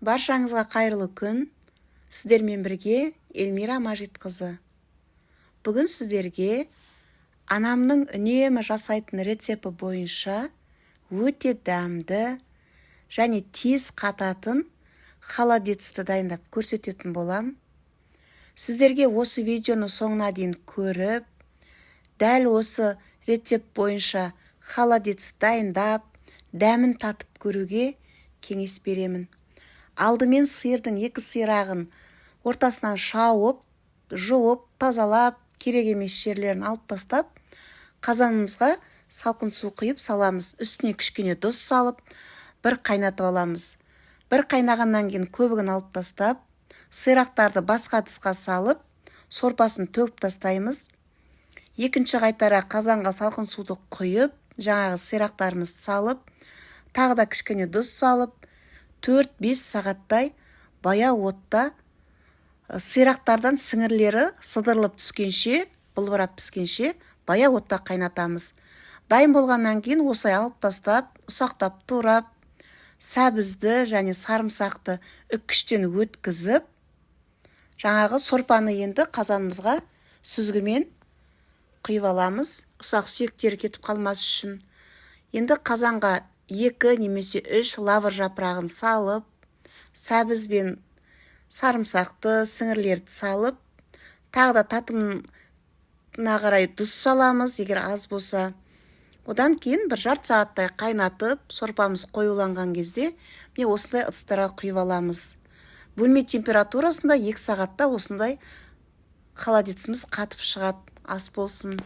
Баршаңызға қайырлы күн! Сіздермен бірге Эльмира Мажитқызы. Бүгін сіздерге анамның үнемі жасайтын рецепті бойынша өте дәмді және тез қататын холодецті дайындап көрсететін болам. Сіздерге осы видеоны соңына дейін көріп, дәл осы рецепт бойынша холодец дайындап, дәмін татып көруге кеңес беремін. Алдымен сиырдың екі сирағын ортасынан шауып, жуып, тазалап, керек емес жерлерін алып тастап, қазанымызға салқын су құйып саламыз. Үстіне кішкене тұз салып, бір қайнатып аламыз. Бір қайнағаннан кейін көбігін алып тастап, сирақтарды басқа ыдысқа салып, сорпасын төгіп тастаймыз. Екінші қайтара қазанға салқын суды құйып, жаңағы сирақтарымызды салып, тағы да кішкене тұз салып, 4-5 сағаттай баяу отта сирақтардан сіңірлері сыдырылып түскенше, былбырап піскенше баяу отта қайнатамыз. Дайын болғаннан кейін осылай алып тастап, ұсақтап турап, сәбізді және сарымсақты үккіштен өткізіп, жаңағы сорпаны енді қазанымызға сүзгімен құйып аламыз, ұсақ сүйектері кетіп қалмас үшін. Енді қазанға 2 немесе 3 лавр жапырағын салып, сәбіз бен сарымсақты, сіңірлерді салып, тағы да татымына қарай тұз саламыз, егер аз болса. Одан кейін бір жарты сағаттай қайнатып, сорпамыз қоюланған кезде міне осындай ыдыстарға құйып аламыз. Бөлме температурасында 2 сағатта осындай холодеціміз қатып шығады. Ас болсын!